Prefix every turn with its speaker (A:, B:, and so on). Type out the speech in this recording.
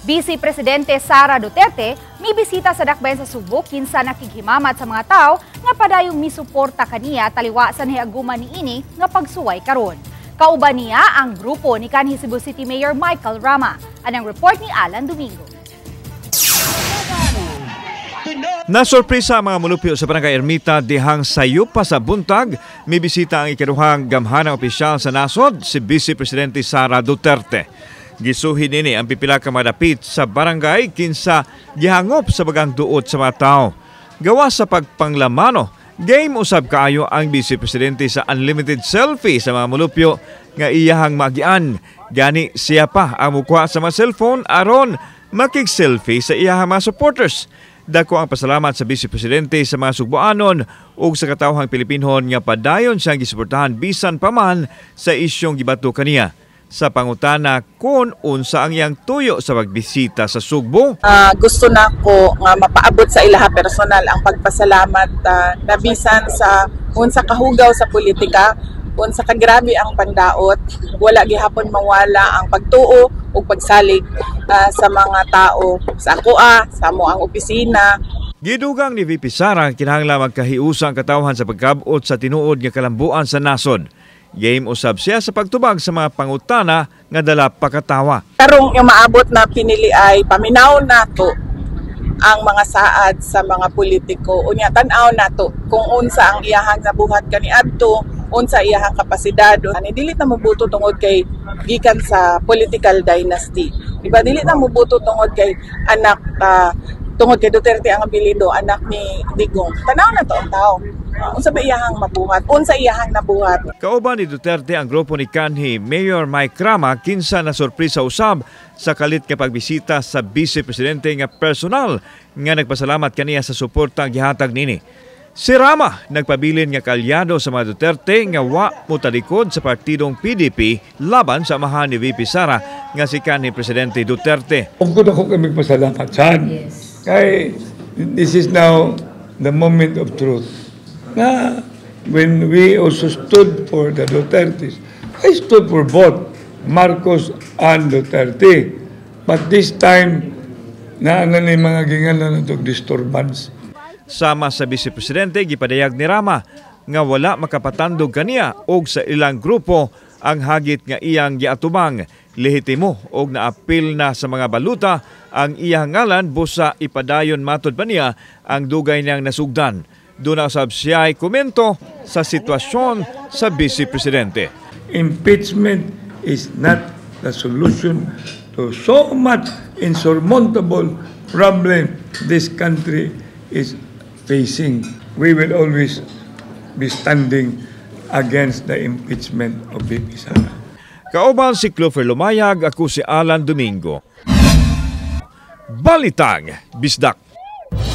A: Vice Presidente Sara Duterte mibisita sa dakbayan sa Sugbo kinsa nakighimamat sa mga tao nga padayong misuporta kaniya taliwa sa nahiaguman niini nga pagsuway karon. Kauban niya ang grupo ni kanhi Cebu City Mayor Michael Rama. Anang report ni Alan Domingo.
B: Nasurpresa ang mga mulupyo sa Barangay Ermita dihang sayop pa sa buntag, mibisita ang ikaduhang gamhanang opisyal sa nasod, si Vice Presidente Sara Duterte. Gisuhi nini ang pipila ka madapit sa barangay kinsa gihangop sa bagang duot sa mga tao. Gawa sa pagpanglamano, game usab kaayo ang Vice Presidente sa unlimited selfie sa mga mulupyo nga iyahang magian. Gani siya pa ang mukuha sa mga cellphone aron makig-selfie sa iyahang mga supporters. Dako ang pasalamat sa Vice Presidente sa mga Sugboanon ug sa katawhang Pilipinhon nga padayon siyang gisuportahan bisan pa man sa isyong gibato kaniya. Sa pangutana kung unsa ang iyang tuyo sa pagbisita sa Sugbo,
C: Gusto nako nga mapaabot sa ilaha personal ang pagpasalamat na bisan sa unsa kahugaw sa politika, unsa kagrabe ang pandaot, wala gihapon mawala ang pagtuo ug pagsalig sa mga tao sa akoa, sa amo ang opisina.
B: Gidugang ni VP Sara kinahanglan magkahiusa ang katawhan sa pagkabot sa tinuod nga kalambuan sa nasod. Game usab siya sa pagtubag sa mga pangutana nga dala pakatawa.
C: Karong yung maabot na pinili ay paminaw nato ang mga saad sa mga politiko. Unya tan-aw nato kung unsa ang iyahang nabuhat kaniadto, unsa iyahang kapasidad. Ani dili na moboto tungod kay gikan sa political dynasty. Diba, dili na moboto tungod kay anak tungod kay Duterte ang apelyido, anak ni Digong. Tanaw na to ang tao. Unsa ba iyahang mabuhat? Unsa iyahang nabuhat?
B: Kauban ni Duterte ang grupo ni kanhi Mayor Mike Rama kinsa na sorpresa usab sa kalit nga pagbisita sa Vice Presidente nga personal nga nagpasalamat kaniya sa suporta gihatag nini. Si Rama nagpabilin nga kalyado sa mga Duterte nga wa motalikod sa partidong PDP laban sa amahan ni VP Sara nga si kanhi Presidente Duterte.
D: Bukod ako kami pasalamat saan. Kay this is now the moment of truth. Na when we also stood for the Dutertes, I stood for both Marcos and Duterte. But this time, naa na ni mga gingalan na disturbance.
B: Sama sa Vice Presidente, gipadayag ni Rama nga wala makapatandog kaniya og sa ilang grupo ang hagit nga iyang giatubang. Lehitimo og naapil na sa mga baluta ang iyang ngalan busa ipadayon matod pa niya ang dugay niyang nasugdan. Duna usab siya'y komento sa sitwasyon sa Vice Presidente.
D: Impeachment is not the solution to so much insurmountable problem this country is facing. We will always be standing against the impeachment of VP Sara.
B: Kauban si Clover Lumayag, ako si Alan Domingo. Balitang Bisdak.